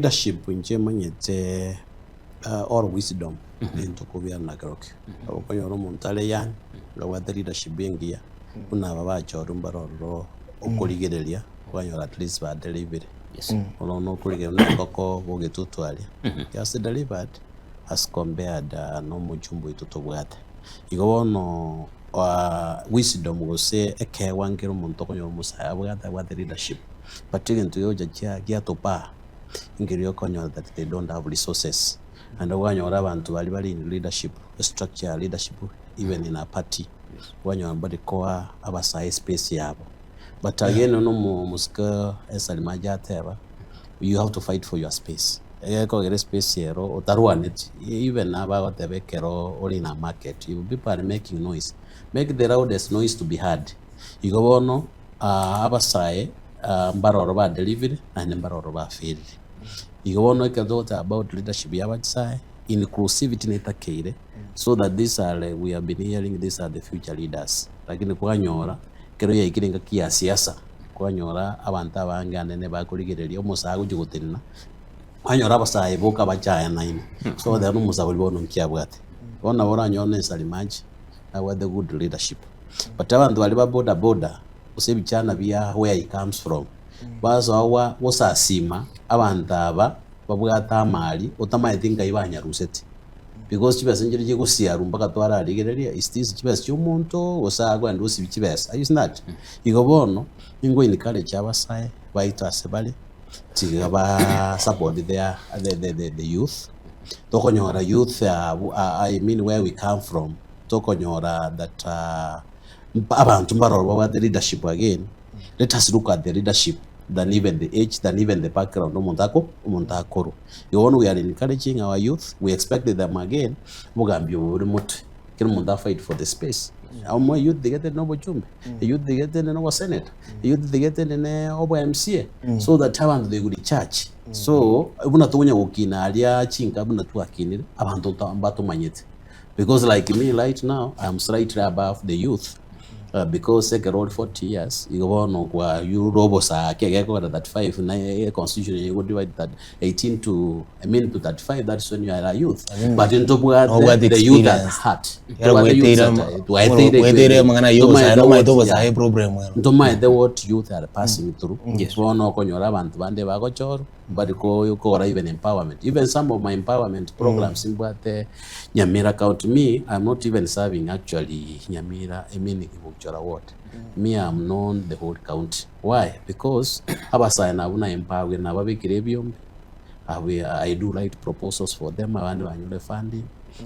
Leadership inche manyete or wisdom nento kobiara na kerokio. Nabo okonyora omonto are young, obwate leadership engiya, buna aba bachorwa mbare ororo okorigereria, kwanyora at least ba delivery. Bono nokorigereria buna engoko bogetutu aria, he has delivered as compared na omochumba oito tobwate. Igo bono wisdom gose ekeegwa nkere omonto okonyora omosae abwate, abwate leadership. But egento gegocha kia giatopaa, nkeria okonyora that they don't have resources. Naende kwanyora abanto baria bare in leadership, structure ya leadership even in a party, kwanyora mbari koa abasae espace yabo. But again buna omo omosike Esali Maja ateba, you have to fight for your space. Egekogera espace ero otarwaneti, even abagoteba ekero ore in a market, if people are making noise, make the loudest noise to be heard. Igo bono. Abasae mbare oro ba delivery naende mbare oro ba failed. Igo bono ekero togoteba about leadership ya abasae, inclusivity netakeire so that these are we have been hearing these are the future leaders. Lakini kwanyora ekero yaikire engaki ya siasa, kwanyora abanto abange anene bakorigereria omosae agochia gotenena, kwanyora abasae boka bachayanaine. So ogoteba buna omosae oria bono nki abwate. Bono nabo oranyore na ensarimachi nabwate good leadership. But abanto baria ba boda boda gose ebichana bia where he comes from, basoa gwa gosasima abanto aba babwate amari otamaeti nkai banyaruseti. Because chibesa nchiria chigosiarwa mpaka twararigereria is this chibesa chia omonto gose agoenda osibia chibesa, is that? Igo bono, nigo encourage abasae baito ase bare, tiga ba support their the the the youth, tokonyora youth abwo I mean where we come from. Tokonyora that abanto mbaroro babwate leadership again, let us look at the leadership than even the age, than even the background omonto ako omonto akorwa. Igo bono we are encouraging our youth, we expect them again, obogambi obo bore motwe, kera omonto a fight for the space. Omo youth tiga etende na obochumbe, eyouth tiga etende na obosenator, eyouth tiga etende na obo MCA, so that abanto they will judge. So, buna tokonya gokina aria chinka buna twakinire, abanto mbatomanyete. Because like me right now I am slightly above the youth because ekero ore 40 years igo bono kwayurure obosaake egekogera 35 na constitution eye go divide that 18 to I mean to 35 that's when you are a youth but ntobwate Nobwate the youth at experience. heart Ekero Ntobwate youths gweteire at twaeteire gweteire amang'ana ya obosae tomaete nomaete what obosae yeah problem ero. ntomaete what youth are passing through bono okonyora abanto bande bagochorwa. Mbari kogora even empowerment. Even some of my empowerment programs mbwate Nyamira County. Me, I'm not even serving actually Nyamira, I mean Ibuchora ward. Me, I'm known the whole county. Why? Because abasae nabwo na empower nababekire ebiombe, I do write proposals for them, abande banyore funding.